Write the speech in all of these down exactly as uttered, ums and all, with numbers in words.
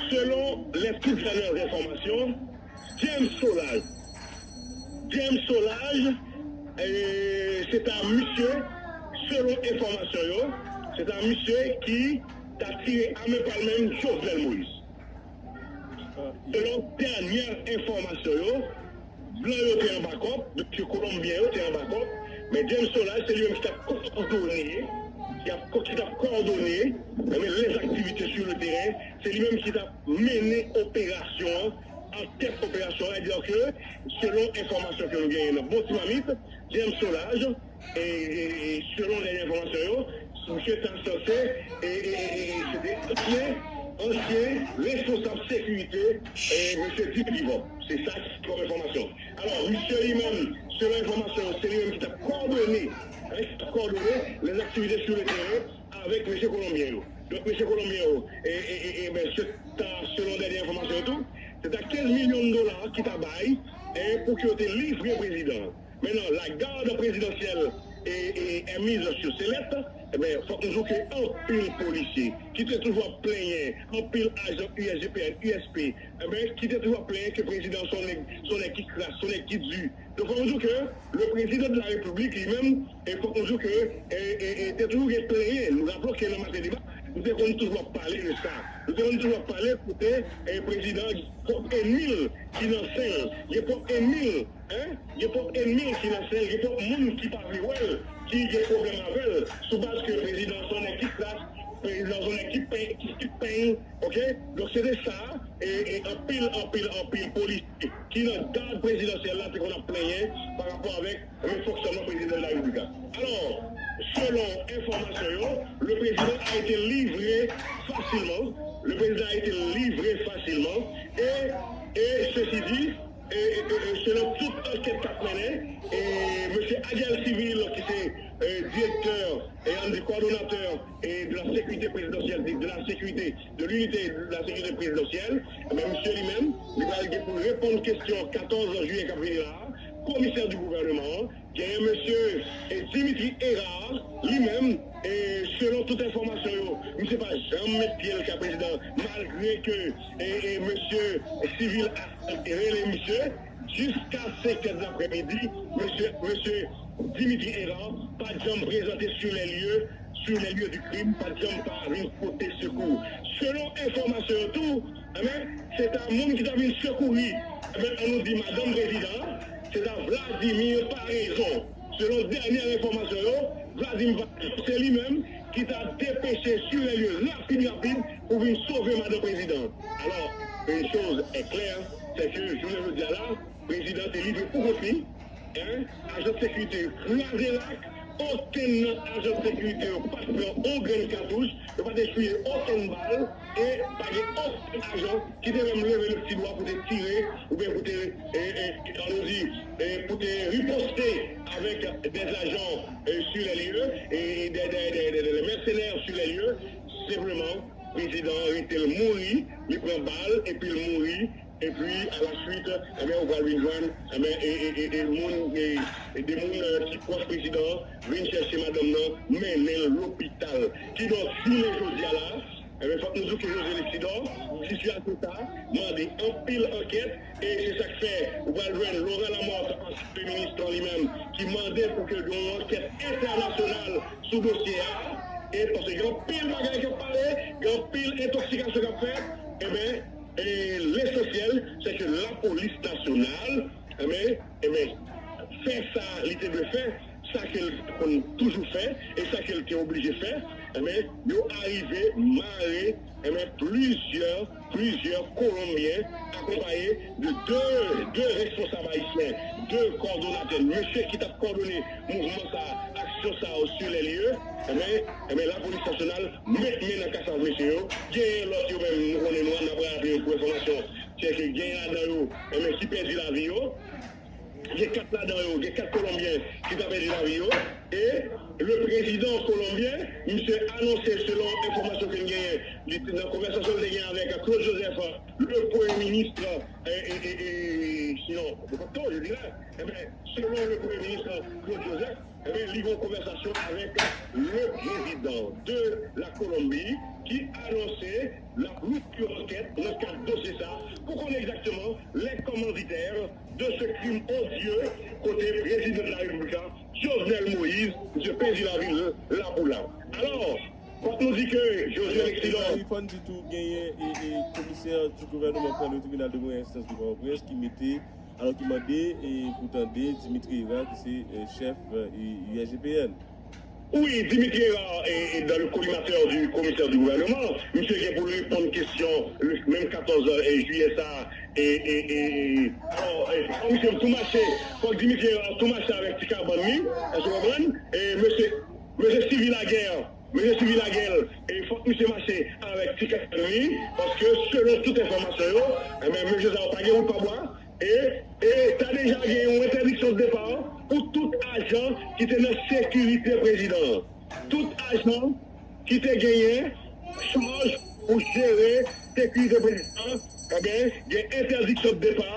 Selon les toutes dernières informations, James Solages, James Solages, eh, se ta misye, selon enfòmasyon yo, se ta misye ki ta tire ame pa l menm Jovenel Moïse. Selon dènyè enfòmasyon yo, blan yo te anba kòb, mesye kolonbyen yo te anba kòb, men James Solages se li menm ki t ap kowòdone, ki ap, ki t ap kowòdone, men les activités sur le terrain, se li menm ki t ap mennen operasyon an, an tèt operasyon an, sètadi ke selon enfòmasyon ke nou genyen nan bon ti mamit, James Solages, e, e, e, selon dènyè enfòmasyon yo, misye ta sanse, e, e, e, e, se te ansyen, ansyen responsab sekirite, e, mesye Dimitri Vorbe. Se sa ki kòm enfòmasyon. Alò, misye li menm, selon enfòmasyon yo, se li menm ki t ap kowòdone, hein, ki t ap kowòdone les activités sur le terrain avèk mesye kolonbyen yo. Donk, mesye kolonbyen yo, e, e, e, e, ben, se ta, selon dènyè enfòmasyon yo tou, se ta kenz milyon dola ki ta bay, e, pou ke yo te livre prezidan an. Maintenant, la garde présidentielle est, est, est mise sur sellette, eh ben, fòk nou di ke anpil polisye ki te toujou ap plenyen, anpil ajan U S G P N, U S P, eh ben, ki te toujou ap plenyen ke prezidan se yon nèg, se yon nèg ki kras, se yon nèg ki di. Donk, fòk nou di ke le président de la République li menm, e fòk nou di ke, e, e, e, te toujou gen plenyen. Nou raple ke nan Maten Deba, nou te konn toujou ap pale de sa. Nou te konn toujou ap pale kote, e, prezidan gen pwòp ènmi l ki nan sen l, gen pwòp ènmi l, hein, gen pwòp ènmi l ki nan sen l, gen pwòp moun ki pa vle wè l, ki gen pwoblèm avè l, sou baz ke prezidan se yon nèg ki kras, prezidan se yon nèg ki peny, ki, ki peny, oke? Donk, se te sa, e, e anpil, anpil, anpil polisye ki nan gad prezidansyèl la te konn ap plenyen pa rapò avèk men fonksyònman prezidan de la Repiblik la. Alò, selon enfòmasyon yo, le président a été livré facilement. Le président a été livré facilement. Et, et ceci dit, e, e, e, e, selon tout ankèt k ap mennen, e, mesye Adiel Civil, ki se, e, direktè, e, ann di kowòdonatè, e, de la sécurité présidentielle, de, de la sécurité, de l'unité de la sécurité présidentielle, men misye li menm, li pral gen pou reponn kesyon katòz jiyè k ap vini la a, komisè di gouvènman an, genyen mesye, e, Dimitri Hérard, li menm, e, selon tout enfòmasyon yo, misye pa janm met pye l kay prezidan, malgre ke, e, e, mesye Civil a rele misye, jiska senk è daprèmidi, mesye, mesye Dimitri Hérard pa t janm prezante sur les lieux, sur les lieux du crime, pa t janm pa vin pote sekou. Selon enfòmasyon yo tou, enben, se ta moun ki ta vin sekouri, enben, ann nou di madanm prezidan an, se ta Vladimir Paraison. Selon dènyè enfòmasyon yo, Vladimir Paraison, se li menm ki ta depeche sur les lieux rapid, rapid pou vin sove madanm prezidan. Alors, une chose est claire, c'est que jounen jodi a la, prezidan te livre pou kont li, hein, ajan sekirite yo kraze lak, okenn nan ajan sekirite yo pa t pran on grenn katouch, yo pa t eswiye okenn bal, e pa gen okenn ajan ki te menm leve le ti dwa pou te tire, oubyen pou te, e, e, ann nou di, e, pou te riposte avèk des agents, e, sur les lieux, e, e, des, des, des, des, des mercenaires sur les lieux. Senpleman, prezidan an rete l mouri, li pran bal, epi l mouri, epi, alaswit, enben, ou pral vin jwenn, enben, e, e, e, e moun, e, e de moun, e, ki pwòch prezidan an vin chèche madanm nan, mennen l lopital. Kidonk, jounen jodi a la, enben, fòk nou di ke José Lexidor, sitiyasyon sa a mande anpil ankèt, e se sa k fè ou pral jwenn Laurent Lamothe, ansyen premye minis lan li menm, ki mande pou ke gen yon ankèt entènasyonal sou dosye a, e paske gen anpil bagay k ap pale, gen anpil entoksikasyon k ap fèt, enben, e lesansyèl, se ke lapolis nasyonal, enben, enben, fè sa li te dwe fè, sa ke l konn toujou fè, e sa ke l te oblije fè, enben, yo arive mare, enben, plizyè, plizyè Kolonbyen, akonpaye de de, de responsab ayisyen, de kòdonatè, mesye ki t ap kòdone mouvman sa a, aksyon sa yo sur les lieux, enben, enben, lapolis nasyonal met men nan kasaj mesye yo. Genyen lòt yo menm, nou konnen nou, n ap raple yo pou enfòmasyon, se ke genyen ladan yo, enben, ki pèdi lavi yo. Gen kat ladan yo, gen kat Kolonbyen ki ta pèdi lavi yo. E le prezidan kolonbyen, misye anonse, selon enfòmasyon ke n genyen, li te nan konvèsasyon l te gen avèk Claude Joseph, le premye minis, e, e, e, e, sinon, de facto, je dirais, enben, selon le premye minis Claude Joseph, enben, li gen yon konvèsasyon avèk le président de la Colombie, ki anonse l ap louvri yon ankèt nan kad dosye sa pou konnen egzakteman lè kòmanditè de ce crime odieux kote prezidan de la repiblik la, Jovenel Moïse, misye pèdi lavi l la pou la. Alò, fòk nou di ke Josué Lexidor. Fò n di tou genyen e, e komisè di gouvènman pral nan tribinal de premyè enstans de Pòtoprens ki mete, alò ki mande e pou tande Dimitri Hérard ki se e, chèf e, U S G P N. Oui, Dimitri Hérard est, est dans le collimateur du commissaire du gouvernement. Misye gen pou l reponn kesyon le menm katòz jiyè sa. E, e, e, e, alò, e, fò misye tou mache, fò Dimitri Hérard tou mache avèk ti kabann li. Èske w konprann? E mesye, mesye Sylvie Laguerre, mesye Sylvie Laguerre, e fòk misye mache avèk ti kabann li, paske selon tout enfòmasyon yo, enben, mesye sa yo pa gen wout pa bwa. E, e ta deja gen yon entèdiksyon de depa pou tout ajan ki te nan sekirite prezidan an. Tout ajan ki te genyen chaj pou jere sekirite prezidan an, enben, gen entèdiksyon de depa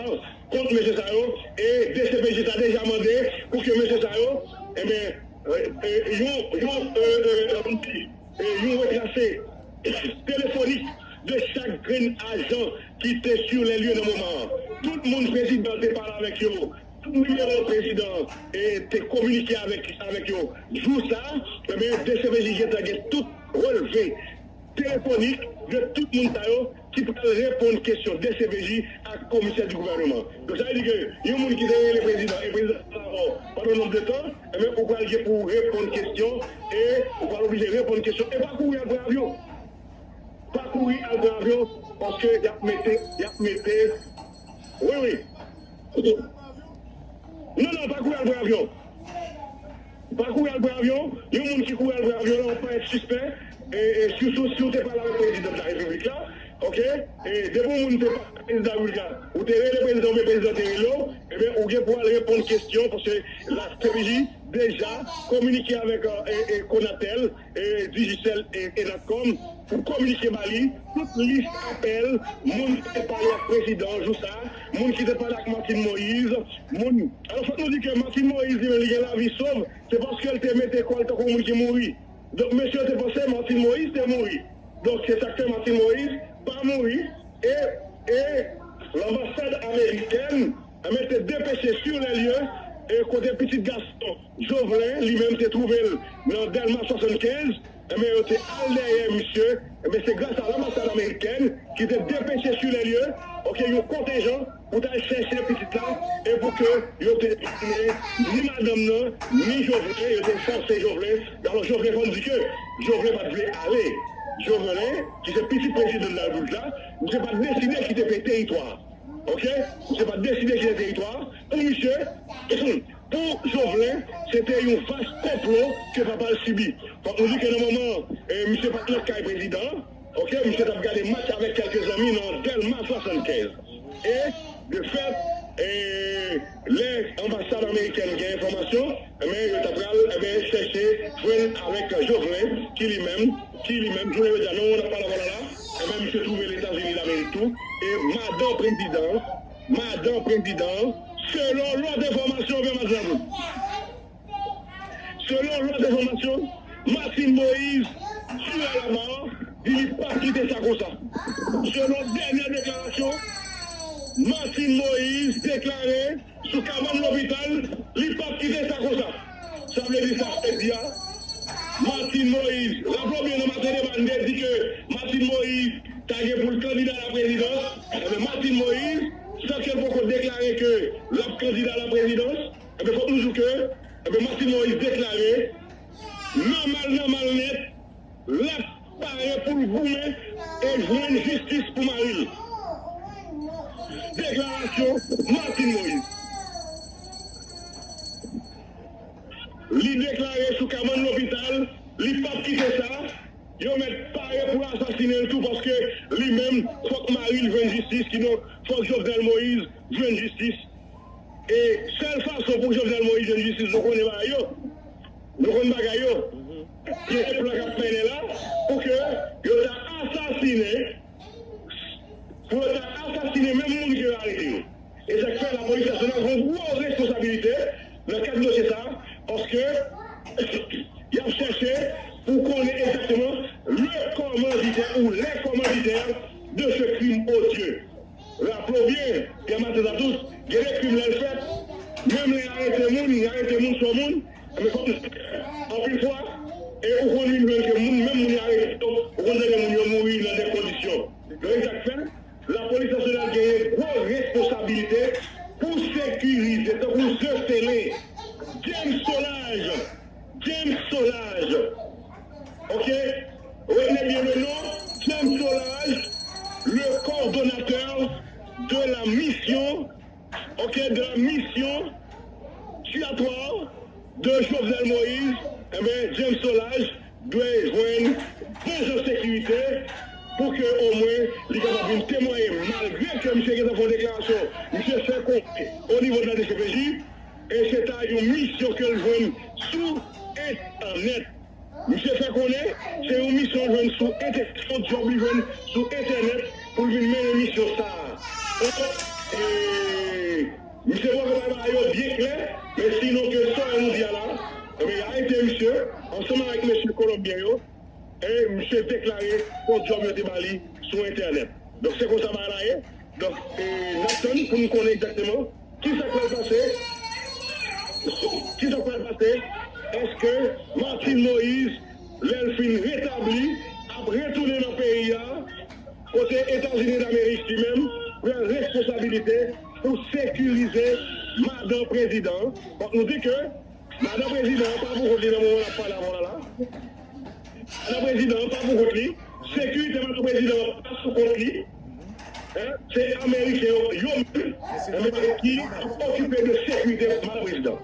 kont mesye sa yo, e D C P J ta deja mande pou ke mesye sa yo, enben, e, e, yon, yon, e, e, e, yon retrase telefonik de chak grenn ajan ki te sur les lieux nan moman an. Tout moun prezidan te pale avèk yo, tout nimewo prezidan e te kominike avèk, avèk yo. Jou sa, enben, D C P J gentan gen tout relve telefonik de tout moun sa yo ki pral reponn kesyon D C P J ak komisè di gouvènman. Donk, sa vle di ke yon moun ki te rele prezidan e prezidan pa la ankò pandan yon nonb de tan, enben, ou pral gen pou reponn kesyon e ou pral oblije reponn kesyon e pa kouri al pran avyon. Pa kouri al pran avyon, paske y ap mete, y ap mete. Wi, wi. Non, non, pa kouri al pran avyon. Pa kouri al pran avyon. Yon moun ki kouri al pran avyon la, w ap parèt sispè. E, e, sitou si w te pale avèk prezidan de la repiblik la, oke? E depi yon moun te pale prezidan de la repiblik la, ou te rele prezidan oubyen prezidan te rele w, ebyen, ou gen pou al reponn kesyon, paske la C P J deja kominike avèk, e, e, Conatel, e, Digicel e, e Natcom pou kominike ba li tout lis apèl moun ki te pale ak prezidan an jou sa, moun ki te pale ak Martine Moïse, moun. Alò, fòk nou di ke Martine Moïse, li menm, li gen lavi sov, se paske l te mete kò l tankou moun ki mouri. Donk, mesye yo te panse Martine Moïse te mouri. Donk, se sa k fè Martine Moïse pa mouri. E, e lanbasad amerikèn, enben, te depeche sur les lieux, e kote pitit gason Jovelin, li menm, te twouve l nan Dèlma swasannkenz, enben, yo te al dèyè misye. Enben, se gras a lanbasad amerikèn ki te depeche sur les lieux, oke, yon kontenjan pou t al chèche pitit la, e pou ke yo te retounen ni madanm nan, ni Jovelin, yo te fòse Jovelin. Alò, Jovelin, fò n di ke Jovelin pa t vle ale. Jovelin, ki se pitit prezidan de la repiblik la, misye pa t deside kite peyi teritwa a. Oke? Misye pa t deside kite teritwa a. Pou misye, pou Jovelin, se te yon vas konplo ke papa l sibi. Fòk nou di ke nan moman, e, misye pa t nan kay prezidan an, oke, misye t ap gade match avèk kèlke zanmi nan Dèlma swasannkenz. E, de fèt, e, lè anbasad amerikèn gen enfòmasyon, enben, yo ta pral, enben, chèche jwenn avèk Jovelin, ki li menm, ki li menm, jounen jodi a, nan moman n ap pale avè w la, enben, misye twouve l Etazini Damerik tou, e madan prezidan, madan prezidan, selon lòt enfòmasyon, enben, madanm, selon lòt enfòmasyon, Martine Moïse, Sira Lamar, di li p ap kite sa konsa. Selon dènyè deklarasyon, Martine Moïse deklare sou kabann lopital, li p ap kite sa konsa. Sa vle di sa, jodi a, Martine Moïse, raple w byen nan maten deba, n te di ke Martine Moïse ta gen pou l kandida a la prezidans. Enben, Martine Moïse, san ke l poko deklare ke l ap kandida a la prezidans, enben, fòk nou di w ke, enben, Martine Moïse deklare, nòmal, nòmal nèt, l ap pare pou l goumen e jwenn jistis pou mari l. Deklarasyon Martine Moïse. Li deklare sou kabann lopital, li p ap kite sa, yo mèt pare pou asasinen l tou, paske li menm, fòk mari l jwenn jistis, kidonk, fòk Jovenel Moïse jwenn jistis. E sèl fason pou Jovenel Moïse jwenn jistis, nou konnen bagay yo. Nou konn bagay yo. Gen plan k ap mennen la pou ke yo ta asasinen, pou yo ta asasinen menm moun ke yo arete yo. E sa k fè lapolis nasyonal gen yon gwo responsabilite nan kad dosye sa a, paske y ap chèche pou konnen egzakteman le kòmanditè kòmanditè de ce crime odieux. Raple w byen, Pierre Martin Latouche, gen de krim lè l fèt, menm lè y arete moun, y arete moun sou moun, men kòm anpil fwa, e ou konn vin jwenn ke moun, menm moun y arete yo, ou konn tande moun yo mouri nan de kondisyon. Donk, e sa k fè, Lapolis nasyonal genyen gwo responsabilite pou sekirize, tankou Zeselin, James Solages, James Solages. Ok? Retenez bien le nom, James Solages, le coordonnateur de la mission, ok, de la mission giratoire de Jovenel Moïse, enben, James Solages dwe jwenn bon jan sekirite pou ke omwen li kapab vin temwaye, malgre ke misye gentan fè yon deklarasyon, misye fè konnen o nivo de la D C P J, e se ta yon misyon ke l jwenn sou entènèt. Misye fè konnen se yon misyon l jwenn sou entènèt, se yon djòb li jwenn sou entènèt pou l vin mennen misyon sa a. Donk, e, misye poko bay bagay yo byen klè, men sinon ke sa nou di a la, enben, y arete misye ansanm avèk mesye kolonbyen yo, e misye deklare se yon djòb yo te ba li sou entènèt. Donk, se konsa bagay la ye. Donk, e, n ap tann pou n konnen egzakteman kisa k pral pase. Kisa k pral pase? Èske Martine Moïse, lè l fin retabli, ap retounen nan peyi a, kote Etazini Damerik li menm pran responsabilite pou sekirize madan prezidan an? Fòk nou di ke madan prezidan an pa pou kont li nan moman n ap pale avè w la la. Madan prezidan an pa pou kont li. Sekirite madan prezidan an pa sou kont li. Hein? Se Ameriken yo, yo menm, enben, ki ap okipe de sekirite madan prezidan.